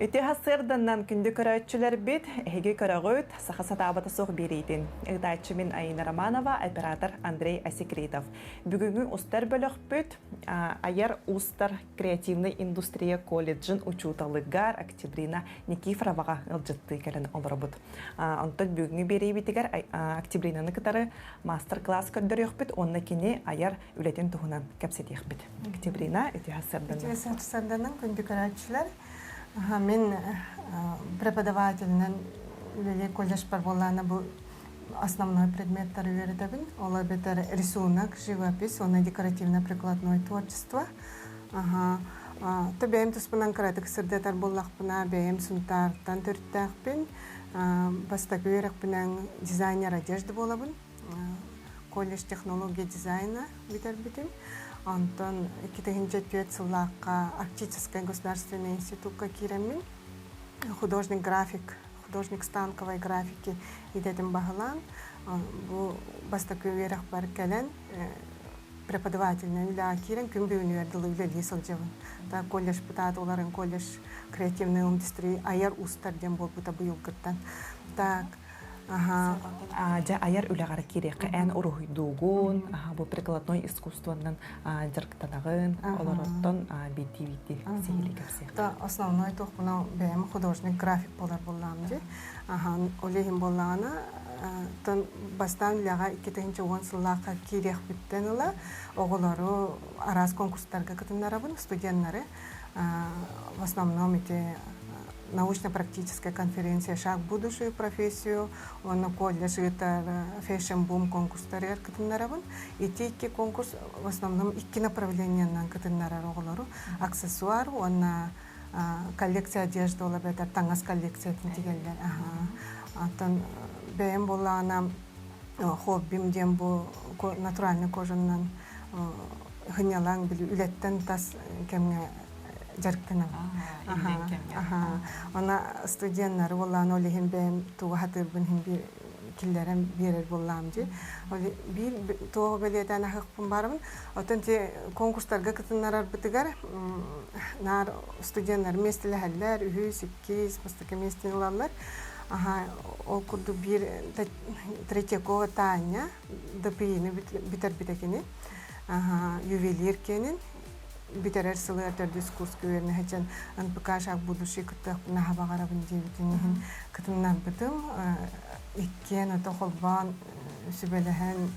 Ити сарсыарданнан күндү көрөөччүлэрбит, эһиги көрөҕүт, саха сатаабата суох биэриитин. Ыытааччы мин Аина Романова, оператор Андрей Асекритов. Бүгүҥҥү устар бөлөхпүт айар уустар креативнай индустрия колледжын учууталыгар Октябрина Никифороваҕа ыалдьыттыы кэлэн олоробут. Онтон бүгүҥҥү биэриибитигэр Октябринаны кытары маастар-класс көрдөрүөхпүт уонна кини айар үлэтин туһунан кэпсэтиэхпит. Октябрина, үтүө сарсыарданан. Үтүө сарсыарданан күндү көрөөччүлэр. Мин преподавателинэн үлэлиир колледжпар буоллаана бу основной предметтары үөрэтэбин. Ол эбэтэр рисунок, живопись уонна декоративно-прикладное творчество. Аха. То бэйэм туспунан кыратык сырдатар буоллахпына, бэйэм Сунтаартан төрүттээхпин. Бастакы үөрэхпинэн дизайнер одежды буолабын. Колледж технология дизайна бүтэрбитим. Онтон 2004 сыллаахха Арктическай государственный институкка киирэммин художник-график, художник станковой графики идэтин баһылаан, бу бастакы үөрэхпэр кэлэн преподавательнай үлэҕэ киирэн күн бүгүнүгэр дылы үлэлии сылдьабын. Та колледж бытаат оларын колледж креативный индустрия айар уустар диэн буолбута быйылгыттан. Так, Дьэ айар үлэҕэр киириэххэ эн уруһуйдуугун, бу прикладной искусствонан дьарыктанаҕын, олороттон биирдии-биирдии сиһилии кэпсиэх. Та основной туохпуна бэйэм художник график буолар буоллаҕым дии. Ол иһин буоллаҕына тон бастаан үлэҕэ 2010 сыллаахха киириэхпиттэн ыла оҕолору араас конкурстарга кытыннарабын, студеннары. В основном ити научно-практическая конференция «Шаг в будущую профессию» уонна колледж ыытар Fashion Boom конкурстарыгар кытыннарабын. Ити икки конкурс в основном икки направлениенан кытыннарар оҕолору. Аксессуар уонна коллекция одежды ол эбэтэр таҥас коллекциятын тигэллэр. Оттон бэйэм буоллаҕына хоббим диэн бу натуральный кожанан хынньалаҥ били үлэттэн тас кэмҥэ дьарыктанабын. Ана студеннары буоллаан ол иһин бэйэм тугу хатыырбын иһин биир киллэрэн биэрэр буоллаам дии. Ол биир туох бэлиэтээн аһыахпын барабын. Оттон ти конкурстарга кытыннарарбытыгар наар студеннар миэстэлэһэллэр, үһүс, иккис, бастакы миэстэни ылаллар. Аха, ол курдук биир Третьякова Таня ДПИ-ни бүтэрбитэ кини. Ювелир киэнин бүтэрэр сылыгар төрдүс курска үөрэнэ сылдьан НПК шаг будущий кыттыахпын наһаа баҕарабын диэбитин иһин кытыннарбытым. Иккиэн ото холбоон сүбэлэһэн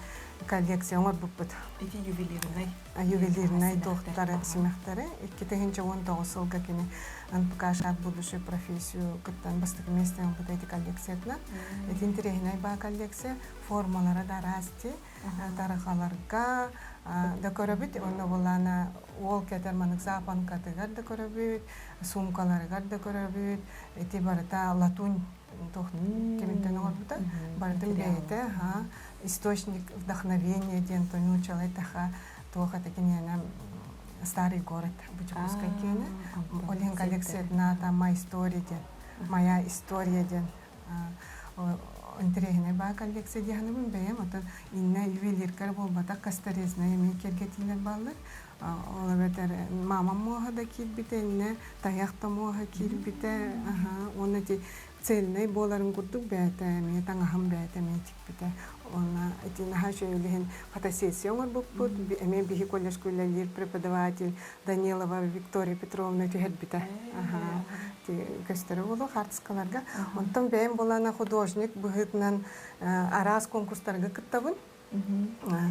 коллекция оҥорбуппут. Ити ювелирнай. Ювелирнай туохтары, симэхтэри. 2019 сылга кини НПК шаг будущий профессию кыттан бастакы миэстэни ылбыта ити коллекциятынан. Ити интэриэһинэй баа коллекция. Формалара да араас дии. Тарахаларга да көрөбүт уонна булаана уол кэтэр манык запанкатыгар да көрөбүт, суумкаларыгар да көрөбүт. Ити барыта латунь туох кимиттэн оҥорбута. Барытын бэйэтэ источник вдохновения диэн тонючалай таха туох это киниэнэ старый город Бучукускай киэнэ. Ол иһин коллекциятына там моя история диэн моя история диэн интэриэһинэй баа коллекция диэхинэбин бэйэм оттон иннэ ювелиркар буолбатах косторезная эмиэ киэргэтиилэр бааллар ол эбэтэр мамам муоһа да киирбитэ иннэ тайах да муоһа киирбитэ уонна ити цельнай буоларын курдук бэйэтэ эмиэ таҥаһым бэйэтэ эмиэ тикпитэ уонна ити наһаа үчүгэй үлэһин фотосессия оҥорбуппут эмиэ биһи колледжка үлэлиир преподаватель Данилова Виктория Петровна түһэрбитэ. Көстөрө буолуо хаартыскаларга. Онтон бэйэм буолаана художник быһыытынан араас конкурстарга кыттабын.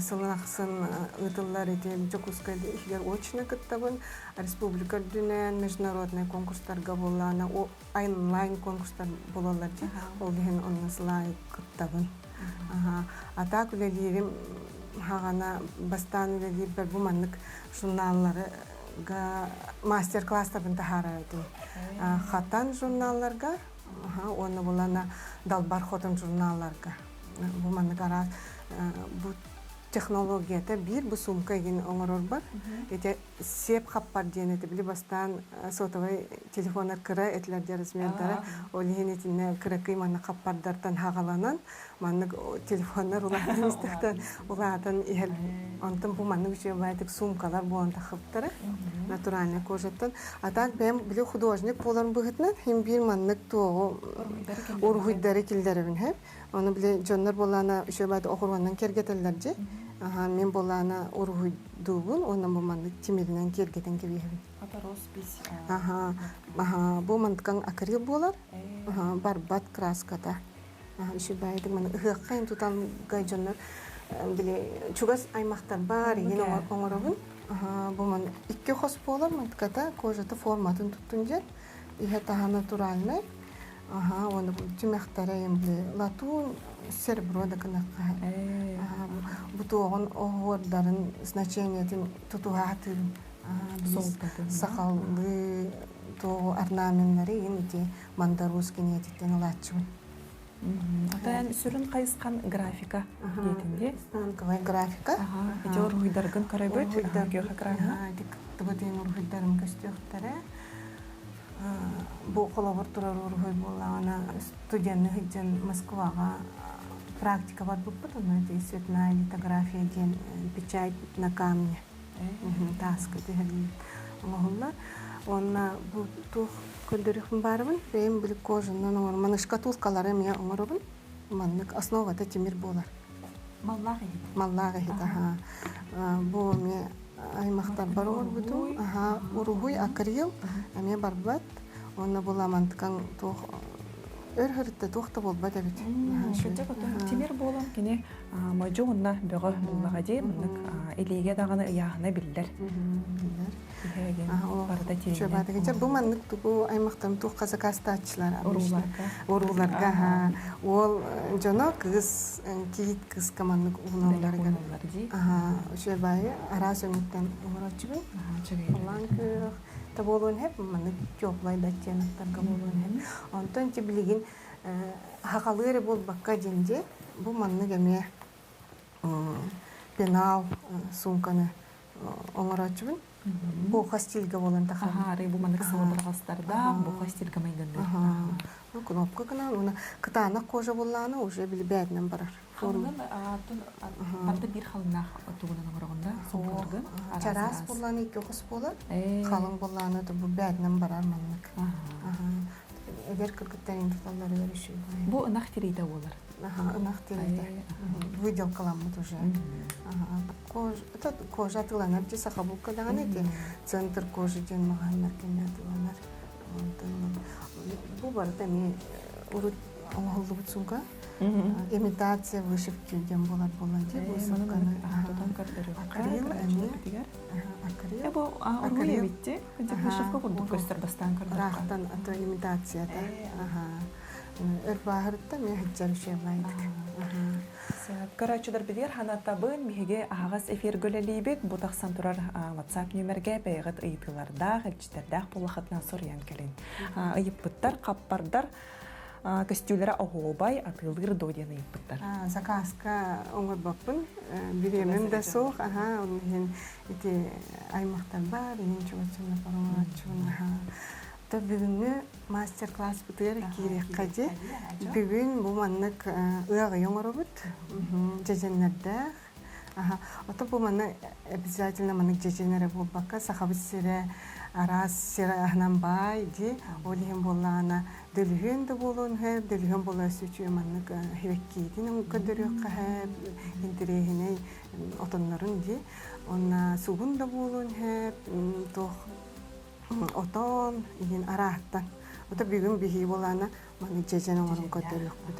Сылын ахсын ыытыллар ити Дьокуускай иһигэр очно кыттабын. Республика үрдүнэн международный конкурстарга буоллаана онлайн конкурстар буолаллар дии. Ол иһин онно сылай кыттабын. А так үлэлиирим хаҕана бастаан үлэлиирбэр бу маннык журналларга мастер-класстарбын таһаарар этим. Хатан журналларга уонна булана Далбар Хотун журналларга. Бу маннык араас бу Технологията биир бу сумка игин оҥорорбор. Ити сиэп хаппар диэн эти били бастаан сотовай телефоннар кыра этилэр диэн размердара. Ол иһин итиннэ кыракый маннык хаппардартан хаҕаланан маннык телефоннар улаатан истэхтэн улаатан иһэр. Онтон бу маннык үчүгэй сумкалар буолан тахыптара натуральный кожаттан. А так бэйэм били художник буоларым быһыытынан хим биир маннык туоҕу уруһуйдары киллэрэбин һэ. Ону били дьоннор буоллаана үчүгэй оҕуруоннан киэргэтэллэр дьи. Аха мин буоллаана уруһуйдуубун уонна бу маннык тимиринэн киэргэтэн кэбиһэбин. Ата роспись. Аха, аха, бу мантыкаҥ акрил буолар. Аха, барбат краската. Үчүгэйдик маны ыһыахха ин тутан дьоннор били чугас аймахтар бар игин оҥоробун. Бу ман икки хос буолар мантыката кожата форматын туттун дьэр. Иһэ таһа натуральнай. Аха, уонна бу түмэхтэрэ били латунь серебро да гынахха. Бу туоҕун оһуордарын значениетын тутуһаатыын сахалыы туоҕу орнаменнары ин ити мандарус киниэтиттэн ылааччыбын. Ата сүрүн хайысхан графика диэтин Станковая графика. Ити уруһуйдаргын көрөбүт. Тыбытын уруһуйдарым көстүөхтэрэ. Бу холобур турар уруһуй буоллаҕына студенны сылдьан Москваҕа практика барбыппыт, онно ити цветная литография диэн печать на камне тааска түһэриллэн оҥоһуллар. Уонна бу туох көрдөрүөхпүн баарыбын, бэйэм били кожанан оҥорон, маны шкатулкалары эмиэ оҥоробун. Маннык основата тимир буолар. Маллаах иһит. Маллаах иһит, аха. Бу эмиэ аймахтарбар оҥорбутум. Аха, уруһуй акрил эмиэ барбат. Уонна бу ламантыкаҥ туох өр хөрүттэ туох да буолбат эбит. Кырдьык отон тимир буолан кини модьу уонна бөҕө буллаҕа дии маннык илиигэ даҕаны ыйааһына биллэр. Биллэр. Барыта тиэринэн. Бу маннык тугу аймахтан туохха заказтааччылар Урууларга. Урууларга уол дьоно кыыс кийиит кыыска маннык угуналларыгар. Аха, үчүгэй баайы араас өҥүттэн оҥорооччубун. Халлаан күөх да буолуон сөп, маннык теплай да оттеноктарга буолуон сөп. Онтон ити билигин хахалыы эрэ буолбакка диэн дьэ, бу маннык эмиэ пенал суумканы оҥорооччубун. Буха стильгэ буолан тахар. Аха, бу маннык сылабырҕастардаах, буха стильгэ майгынныыр. Ну, кнопка гынан, уна кытаанах кожа буоллаҕына уже били бээтинэн барар. Халыҥын барыта биир халыҥнаах тугунан оҥороҕун да суумкаларгын? Чараас буоллаҕына икки хос буолар. Халыҥ буоллаҕына бу бээтинэн барар маннык. Эдэр кыргыттар туталларыгар үчүгэй. Бу ынах тириитэ буолар. Ынах тириитэ. Выделкаламмыт уже. Кожа, кожа атыыланар дии сахабулка даҕаны ити центр кожи диэн маҕаһыыннар кэннэ атыыланар. Бу барыта эмиэ урут оҥоһуллубут сумка. Имитация вышивки диэн буолар буолла дии бу сумканы. Акрил эмиэ. Акрил. Бу уруй эбитти. Вышивка курдук көстөр бастаан көрдөххө. Ыраахтан ато имитацията. Өр бааһырытта эмиэ сылдьар үчүгэйдик. Көрөөччүлэр билиэр ханатабын биһиги аһаҕас эфиргэ үлэлиибит. Бу тахсан турар WhatsApp нүмергэ бэйэҕит ыйытыылардаах, илдьитэрдээх буоллахытына суруйан кэлин. Ыйыппыттар, хаппардар көстүүлэрэ оһуобай, атыылыыр дуо диэн ыйыппыттар. Заказка оҥорбоппун. Бириэмэм да суох. Аха, ол иһин ити аймахтар бар, иһин чугаччымна пароҥааччыбын. Аха. То бүгүҥҥү мастер-класспытыгар киириэххэ дии. Бүгүн бу маннык ыаҕый оҥоробут. Дьэдьэннэрдээх. Аха. Ото бу манна обязательно маннык дьэдьэн эрэ буолбакка, сахабыт сирэ араас сир аһынан баай дии. Ол иһин буоллаҕына дөлүһүөн да буолуон сөп, дөлүһүөн буола өссө маннык хивэккиитин көрдөрүөххэ сөп, интэриэһинэй отоннорун дии. Уонна сугун да буолуон сөп, туох отон иһин арааттан. Ото бүгүн биһии буолаана маны дьэдьэн оҥорон көрдөрүөхпүт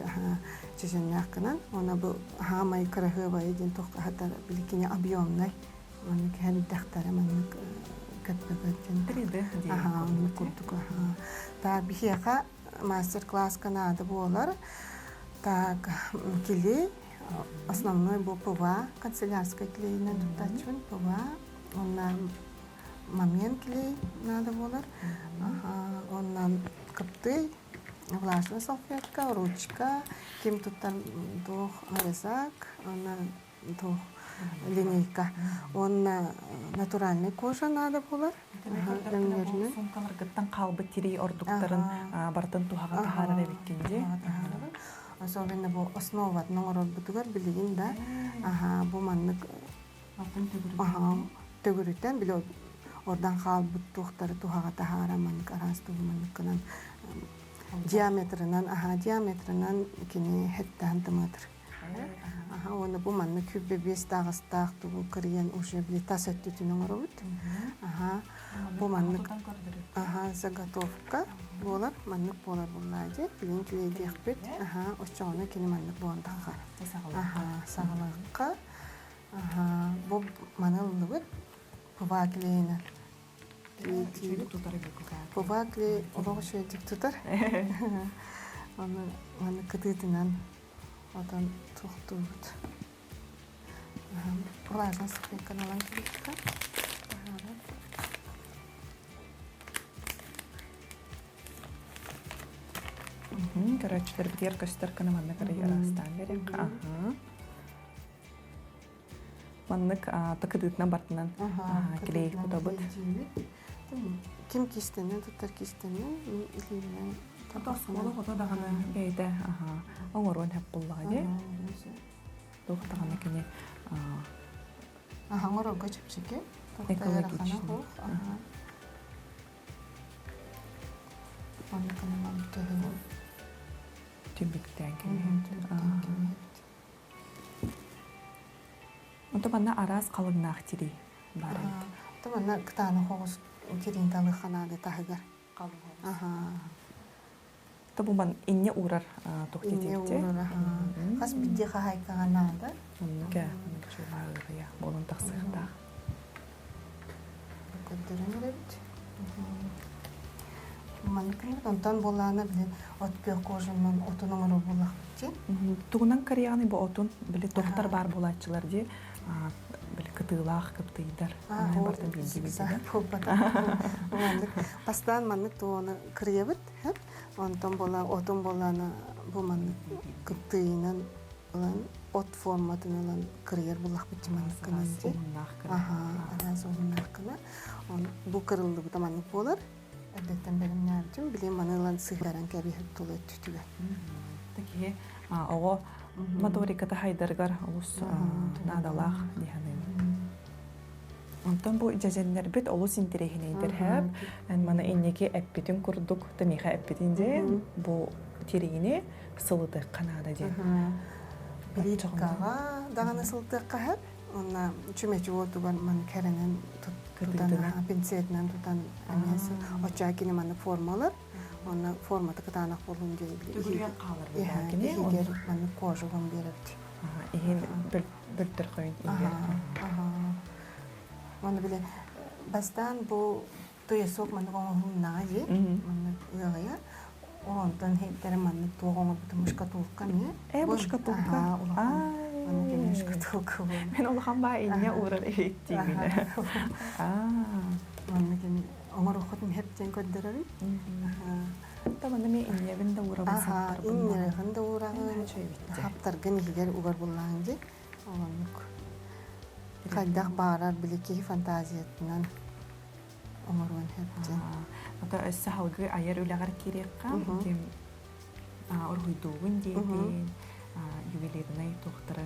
дьэдьэннээх гынан. Уонна бу хаамай кыраһыабайы диэн туохха хатар биликини объемнай маннык элбэхтэрэ маннык көппөкөт диэн. Аха, оннук курдук. Так, биһиэхэ мастер-класска наада буолар. Так, клей, основной бу ПВА, канцелярскай клейинэн туттааччыбын ПВА. Уонна момент клей надо буолар. Оннан кыптый, влажная салфетка, ручка, ким туттар туох резак, онно туох линейка. Уонна натуральный кожа наада буолар. Өҥнөрүнэн. Сумкаларгыттан хаалбыт тирии ордуктарын барытын туһаҕа таһаарар эбиккин дии. Особенно бу основатын оҥорорбутугар билигин да бу маннык төгүрүтэн били ордан хаалбыт туохтары туһаҕа таһааран маннык араас тугу манныккынан диаметрынан аха диаметрынан кини хэттээн тымыатыр аха уонна бу маннык күббэ биэс таҕастаах тугу кырыйан уже били тас өттүтүн оҥоробут аха бу маннык аха заготовка буолар маннык буолар буоллаа дии билин клейдиэхпит аха оччоҕуна кини маннык буолан таххар аха саҕалыахха Бу маны ыллыбыт. ПВА клейинэн. ПВА клей олох үчүгэйдик тутар. Оны маны кытыытынан отон туохтуубут. Влажно сухойканы ылан кэбиһиэххэ. Көрөөччүлэрбитигэр көстөр гына манна кырый ыраастаан бериэххэ. Аха. Маннык такыдыытынан бартынан клей кутабыт. Ким кистэнэн туттар кистэнэн, илиибинэн Оскуола хото даҕаны бэйэтэ оҥоруон сөп буоллаҕа дии. Туох даҕаны кини оҥорорго чэпчэки. Экологичный. Түбүктээн кэбиһэбит. Онто манна араас халыҥнаах тирии баар эбит. Онто манна кытаанах оҕус тириин талыахха наада таһыгар. Халыҥ оҕус. То бу ман инньэ уурар туох Инньэ уурар Хас биирдии хаһаайкаҕа наада. Оннук ээ, оннук чуолаа ыарыйа буолан тахсыахтаах. Көрдөрөн эрэбит. Маннык онтон буоллаҕына били от күөх кожанан отун оҥорор буоллахпыт дии. Тугунан кырыйаҕыный бу отун били тохтор баар буолааччылар дии били кытыылаах кыптыйдар барытын биирдии Маннык бастаан маннык туону кырыйабыт онтон буола отун буоллаҕына бу маннык кыптыйынан ылан от форматын ылан кырыйар буллахпыт маннык гынан аха араас уһуннаах гына бу кырыллыбыта маннык буолар эрдэттэн бэлэмнээбитим билигин маны ылан сыһыаран кэбиһэр тула өттүтүгэр киһи оҕо моториката хайдарыгар олус наадалаах дии саныыбын Онтон бу дьэдьэннэрбит олус интэриэһинэйдэр һээп. Эн маны инники эппитин курдук, миэхэ эппитин дии, бу тириини сылытыахха наада диэн. Плиткаҕа даҕаны сылытыахха сөп. Уонна чүмэчи уотугар маны кэрэнэн тутан, пинцетинэн тутан эмиэ оччоҕо кини маны формалар. Уонна формата кытаанах буолун диэн Төгүрүйэн хаалар иһигэр маннык кожугун биэрэбит. Иһин бөлтөрхөйүн иһигэр. Уонна били бастаан бу туйасок маннык оҥоһулуннаҕа дии маннык ыаҕайа онтон хейтере маннык туох оҥорбутум шкатулка эмиэ э бу шкатулка улахан маннык эмиэ шкатулка мен улахан баа инньэ уурар эһиттиибинэ маннык эми оҥоруоххутун хеп диэн көрдөрөбүн Табаны мен инньэбин да уурабын саптарбын инньэҕин да уураҕын хаптаргын иһигэр угар буллаҕын дии Оннук. Хайдах баарар били киһи фантазиятынан оҥоруон сөп диэн. Ото өссө салгыы айар үлэҕэр киириэххэ ким уруһуйдуугун диэтин ювелирнай туохтары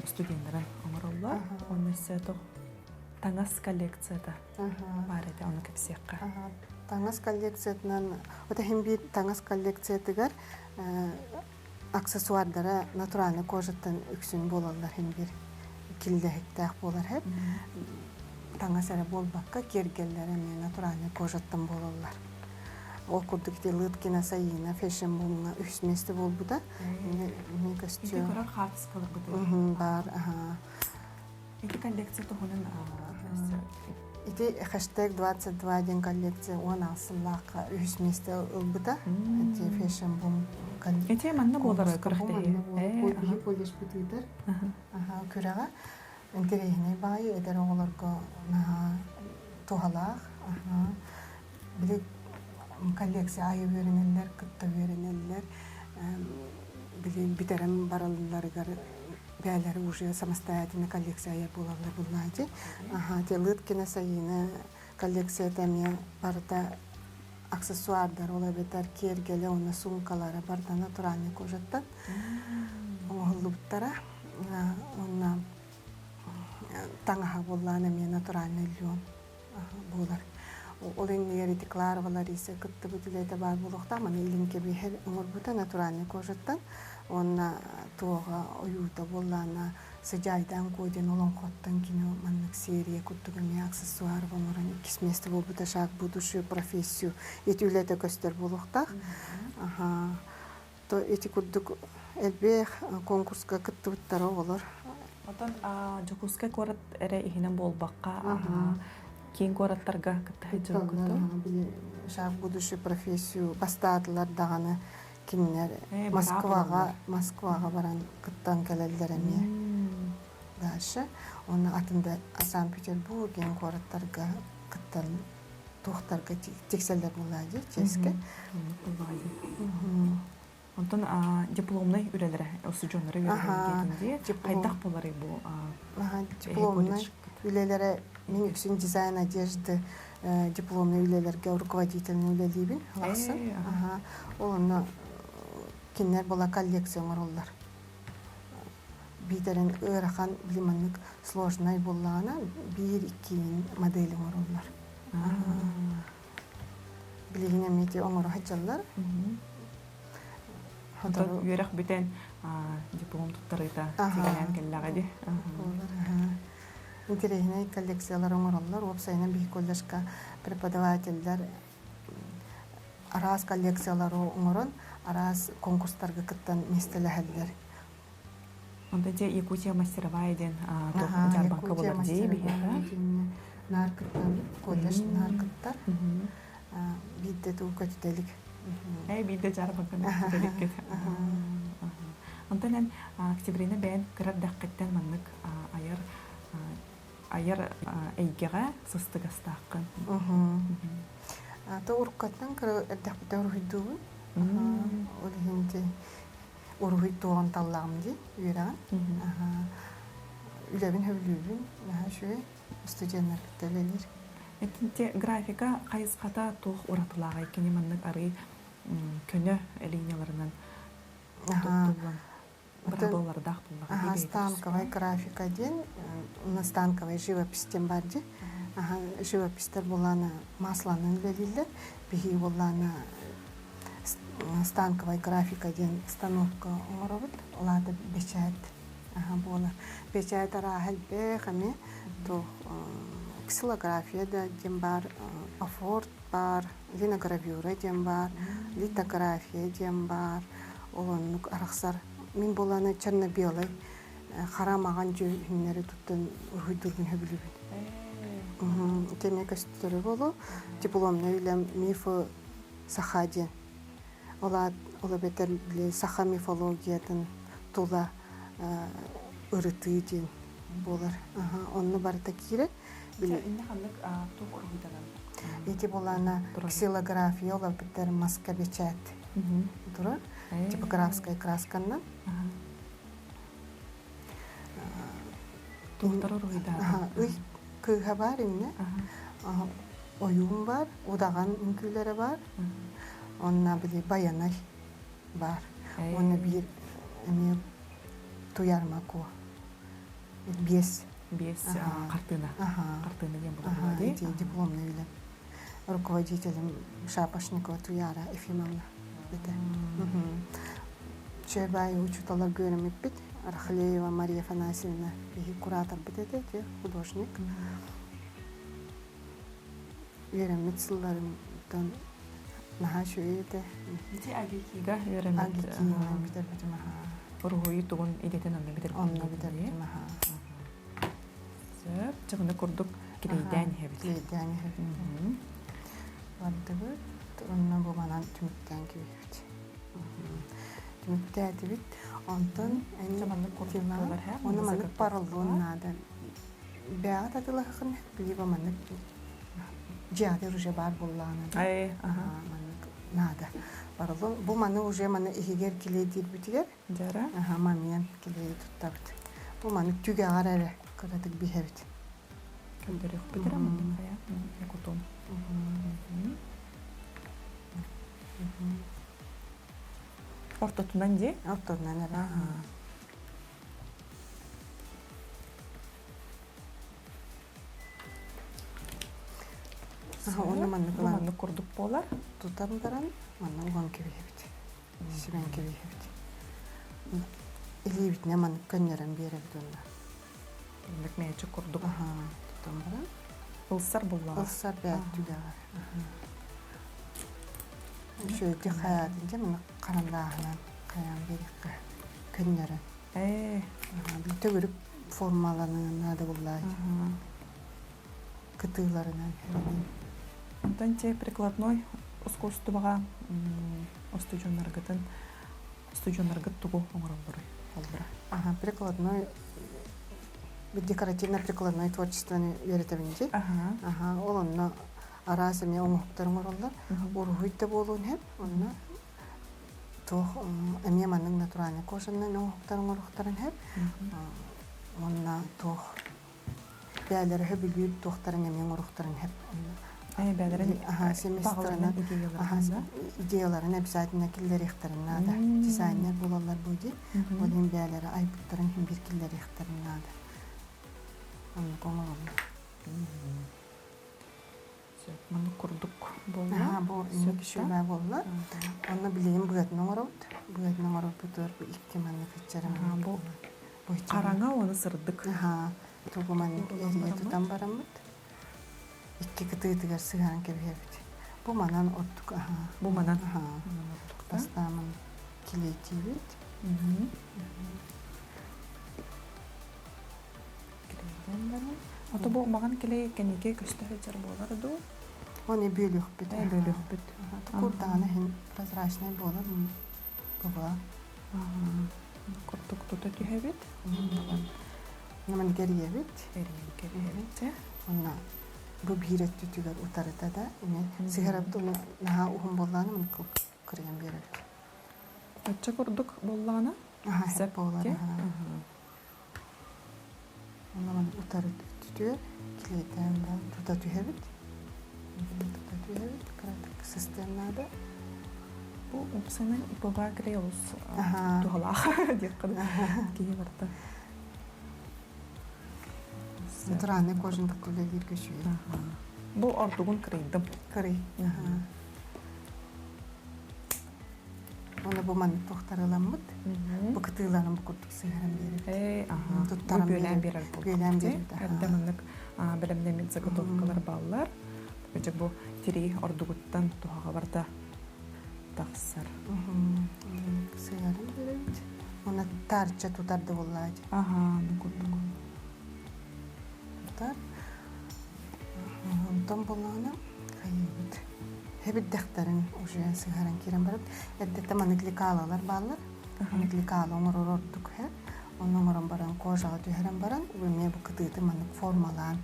студеннары оҥороллор. Онно өссө туох таҥас коллекцията баар этэ ону кэпсиэххэ. Таҥас коллекциятынан вот иһин биир таҥас коллекциятыгар аксессуардара натуральный кожаттан үксүн буолаллар иһин биир киллэһиктээх буолар иһин таҥас эрэ буолбакка киэргэллэрэ эмиэ натуральный кожаттан буолаллар ол курдук ити Лыткина Саина фэшн бумҥа үһүс миэстэ буолбута эмиэ көстүө көрөр хаартыскаларбыт баар ити коллекция туһунан Ити хэштег 22 диэн коллекция 16 сыллаахха үһүс миэстэ ылбыта. Ити fashion boom Ити манна буолар күрэхтэһии. Биһи колледжпыт ыытар күрэҕэ. Интэриэһинэй баҕайы эдэр оҕолорго наһаа туһалаах. Били коллекция айы үөрэнэллэр, кытта үөрэнэллэр. Били бүтэрэн баралларыгар. бээлэри уже самостоятельно коллекция айар буолаллар буллаати. Аха, те Лыткина Саина коллекцията эмиэ барыта аксессуардар, ол эбэтэр киэргэлэ уонна суумкалара барыта натуральный кожаттан оҥоһуллубуттара. Уонна таҥаһа буоллаан эмиэ натуральный лен буолар. Ол иннигэр ити Кларова Лариса кыттыбыт үлэтэ баар буолуохтаах. Маны илин кэбиһэр оҥорбута натуральный кожаттан. Уонна туоҕа ойуута буоллаана Сыдьаайдаан Куо диэн олоҥхоттон кини маннык серия курдук эмиэ аксессуар оҥорон иккис миэстэ буолбута шаг будущую профессию ити үлэтэ көстөр буолуохтаах. То ити курдук элбэх конкурска кыттыбыттара оҕолор. Оттон Дьокуускай куорат эрэ иһинэн буолбакка, киин куораттарга кытта сылдьыбыккыт Шаг будущую профессию бастаатылар даҕаны кинилэр Москваҕа Москваҕа баран кыттан кэлэллэр эмиэ. Дальше уонна атын да Санкт-Петербург диэн куораттарга кыттан туохтарга тиксэллэр буоллаа дии чиэскэ. Онтон дипломнай үлэлэрэ устудьуоннары үөрэтэн дии хайдах буоларый бу дипломнай үлэлэрэ мин үксүн дизайн одежды дипломнай үлэлэргэ руководительный үлэлиибин лахсын ол онно кинилэр була коллекция оҥороллор биитэрин ыарахан били маннык сложнай буоллаҕына биир иккиин модель оҥороллор билигин эмиэ ити оҥоро сылдьаллар Онтон үөрэх бүтэн диплом туттарыыта сигэнэн кэллэҕэ дии. Интэриэһинэй коллекциялар оҥороллор. Уопсайынан биһи колледжка преподавателлэр араас коллекциялары оҥорон, араас конкурстарга кыттан миэстэлэһэллэр. Онтон дьэ Якутия мастеровая диэн дьаарбаҥка Якутия буолар дии мастеровая биһиэхэ. итиннэ наар кыттабыт, колледж наар кыттар. Биирдэ туу көтүтэ илик. Ээ биирдэ дьаарбаҥканы көтүтэ иликкит. Онтон эн Октябрина бэйэн кыра эрдэххиттэн маннык айар айар эйгэҕэ сыстыгастааххын. То уруккаттан кыра эрдэхпиттэн уруһуйдуубун. Ол иһин ити уруһуй туоҕун таллаҕым дии үөрэҕин. Үлэбин сөбүлүүбүн, наһаа үчүгэй. Студеннар кытта үлэлиир. Итинти графика хайысхата туох уратылааҕый? Кини маннык арый көнө линияларынан туттуллан бырабыллардаах буоллаҕа Аха, станковая графика диэн, станковая живопись диэн бар дии. Аха, живописьтар буоллаана масланан үлэлииллэр. Биһиги буоллаана станковая графика диэн станокка оҥоробут. Ол аата бэчээт буолар. Бэчээт арааһа элбэх эмиэ. Туох ксилография да диэн баар, офорт баар, линогравюра диэн баар, литография диэн баар. Ол оннук арахсар. Мин буолааны черно-белый хара маҕан дьүһүннэри туттан уруһуйдуурбун сөбүлүүбүн. Итиннэ көстөрө буолуо. Дипломнай үлэм мифы саха диэн. Ол ол эбэтэр били саха мифологиятын тула ырытыы диэн буолар. Онно барыта киирэр. Били инне ханнык туох уруһуйданан? Ити булана ксилография олорбуттар маска бечать турар. Типографская красканнан. Туохтар уруһуйдаатыҥ? Ый кыыһа баар иннэ. Ойуун баар, удаҕан үҥкүүлэрэ баар. Онно били байанай баар. Уонна биир эмиэ туйарма куо. Биэс. Биэс хартыына. Хартыына диэн буолар дии. Ити дипломный үлэм. Руководителем Шапошникова Туяра Ефимовна этэ. Чөбай учууталлар үөрэммиппит. Рахлеева Мария Афанасьевна биһи кураторбыт этэ, ити художник. Үөрэммит сылларымтан наһаа үчүгэй этэ. Ити АГИКИга үөрэммит. АГИКИга бүтэрбитим аһаа. Уруһуйу тугун идэтин онно бүтэрбитим. Онно бүтэрбитим аһаа. Сөп. Чыгыны курдук килейдээн иһэбит. Килейдээн иһэбит. Бардыбыт. Онно бу манан түмүктээн кэбиһэбит. Түмүктээтибит. Онтон маннык курдук буолар Оны маннык пороллуон наада. Бэҕэ татылаһыкын либо маннык дьиэҕитигэр уже баар буоллаҕына маннык наада. Пороллон бу маны уже маны иһигэр килиэйдиирбитигэр момент килиэйи туттабыт. Бу маны түгэҕэр эрэ кыратык биһэбит. Көрдөрүөхпүт эрэ маннык хайа кутум. Ортотунан дии? Ортотунан эрэ. Уонна маннык Бу маннык курдук буолар. Тутан баран манна уган кэбиһэбит. Сибэн кэбиһэбит. Илиибитинэн маннык көннөрөн биэрэбит уонна. Маннык мээчик курдук. Тутан баран. Ылсар буллаҕа. Ылсар бэт түгэҕэр. Үчүгэйдик хайаатын дьэ маннык харандааһынан хайаан биэриэххэ көннөрөн. Ээ. Төгүрүк формаланыан наада буллаай. Кытыыларынан. Онтон те прикладной искусствоҕа устудьуоннаргытын устудьуоннаргыт тугу оҥороллоруй холбура? Ага, прикладной декоративно-прикладной творчествоны үөрэтэбин дии. Аха, ол онно араас эмиэ оҥоһуктар оҥороллор. Уруһуй да буолуон сөп. Онно туох эмиэ маннык натуральный кожанан оҥоһуктар оҥоруохтарын сөп. Уонна туох бээлэрэ сөбүлүүр туохтарын эмиэ оҥоруохтарын сөп. Бээлэрин семестрынан идеяларын обязательно киллэриэхтэрин наада. Дизайнер буолаллар бу дии. Ол иһин бээлэрэ айбыттарын иһин биир киллэриэхтэрин наада. Оннук оҥороллор. Сөп, маннык курдук буолла. Бу инник үчүгэй буолла. Онно билигин быатын оҥоробут. Быатын оҥорорбутугар бу икки маннык иччэрим. Бу хараҥа уонна сырдык. Тугу маннык эрийэ тутан бараммыт. Икки кытыытыгар сыһан кэбиһэбит. Бу манан ордук. Бу манан. Бастаамын килиэтиибит. Килэйдэн баран. Ото бу маҕан килэй кэнники көстө сылдьар буолар дуу? Оны бүөлүөхпүт. Бүөлүөхпүт. Курдаҕына иһин прозрачный буолар буолуо. Курдук тута түһэбит. Наман кэрийэбит. Эрийэн кэрийэбит. Онно бу биир өттүтүгэр утарыта да эмиэ сыһарабыт уну наһаа уһун буоллаҕына мын кырыйан биэрэбит. Оччо курдук буоллаҕына сөп буолар. Онон утары өттүтүгэр килиэйдээн баран тута түһэбит. Тута түһэбит, кыратык сыстыан наада. Бу упсанан ипова килей олус туһалаах диэххэ киһи барта. Натуральный кожан кытта үлэлиир көчүүй. Бу ордугун кырыйдым. Кырый. Уонна бу маннык туохтарыламмыт, бу кытыыларын бу курдук сыһаран биэрэр. Ээ, аха. Туттаран бүөлээн биэрэр Бүөлээн биэрэр. Эрдэ маннык бэлэмнэммит заготовкалар бааллар. Дьэ бу тирии ордугуттан туһаҕа барда тахсар. Сыһаран биэрэбит. Уонна таарча тутар да буоллаат. Аха, курдук. Тутар. Онтон буоллаҕына хайыыбыт. Хэбирдэхтэрин уже сыһаран киирэн барып, эрдэттэн маннык лекалалар бааллар. Маннык лекала оҥорор ордук һэ. Онно оҥорон баран кожаҕа түһэрэн баран, эмиэ бу кытыыты маннык формалаан,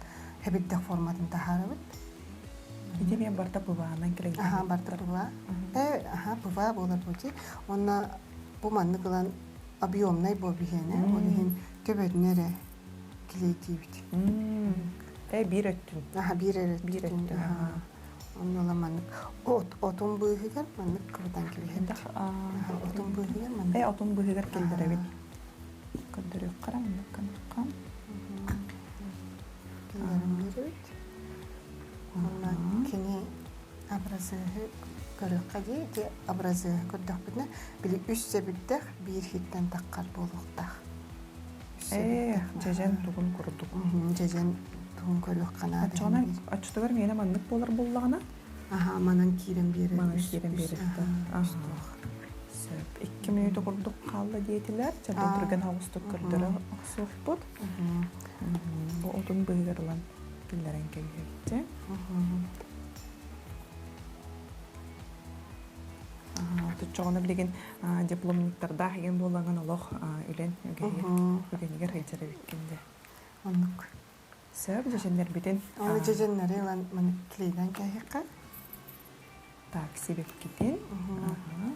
хэбирдэх форматын таһаарабыт. Ити эмиэ барта пываанан кэлэн Аха, барта пыва. Э, аха, пыва буолар бути. Уонна бу маннык ылан объемнай буол биһиэнэ, ол иһин төбөтүн эрэ килиэйтиибит. Э, биир өттүн. Аха, биир эрэ Биир өттүн. Онно ыла маннык от отун быыһыгар маннык кыбытан кэбиһэбит. Отун быыһыгар маннык. Э, отун быыһыгар киллэрэбит. Көрдөрүөххэ маннык канахха. Киллэрэн биэрэбит. Уонна кини образыһы көрүөххэ дии, ити образыһы көрдөхпүтүнэ, били үс сэбирдэх биир иһиттэн таххар буолуохтаах. Ээ, дьэдьэн тугун курдук. Дьэдьэн тугун көрүөххэ наада. Оччоҕуна оччотугар миэнэ маннык буолар буоллаҕына? Аха, манан киирэн биэрэр. Манан киирэн биэрэр. Сөп. 2 мүнүүтэ курдук хаалла диэтилэр. Чабдан түргэн соҕустук көрдөрө охсуохпут. Бу отун быыһыгар ылан киллэрэн кэбиһэбит. Оччоҕуна билигин дипломниктардаах игин буолаҥын олох үлэн үгэнигэр сылдьар эбиккин дэ. Оннук. Сөп, дьэдьэннэрбитин. Аны дьэдьэннэри ылан маны клейдэн кээһиэххэ. Так, сибэккитин.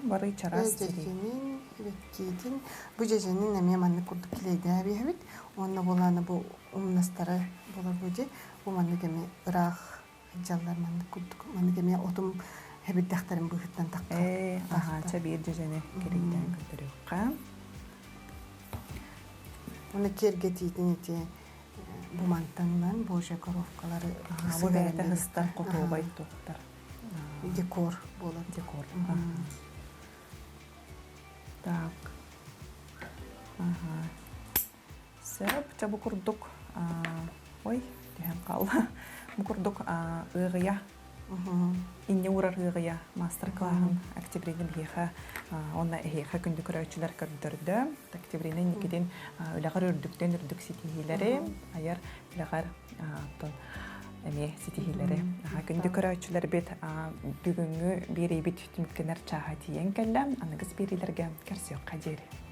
Бары чараас Дьэдьэнин, сибэккитин. Бу дьэдьэнин эмиэ маннык курдук килэйдээбиэбит. Уонна буолаана бу умнастара буолар бу дьи. Бу маннык эмиэ ыраах дьаллар маннык курдук. Маннык эмиэ отум хэбирдэхтэрин быыһыттан тахха. Ээ, аха, чэ биир дьэдьэни килэйдээн көрдөрүөххэ. Уонна киэргэтиитин ити бу мантаннан божья коровкалары Бу бэйэтэ хыстар хотуобай туттар. Декор буолар. Декор. Так. Ага. Сөп, чэ бу курдук ой, түһэн хаалла. Бу курдук ыаҕыйа инньэ уурар ыаҕыйа маастар-кылааһын Октябрина биһиэхэ уонна эһиэхэ күндү көрөөччүлэр көрдөрдө. Октябрина инникитин үлэҕэр үрдүктэн үрдүк ситиһиилэри, айар үлэҕэр оттон эмиэ ситиһиилэри. Күндү көрөөччүлэрбит бүгүҥҥү биэриибит түмүктэнэр чааһа тиийэн кэллэ. Аныгыс биэриилэргэ көрсүөххэ диэри.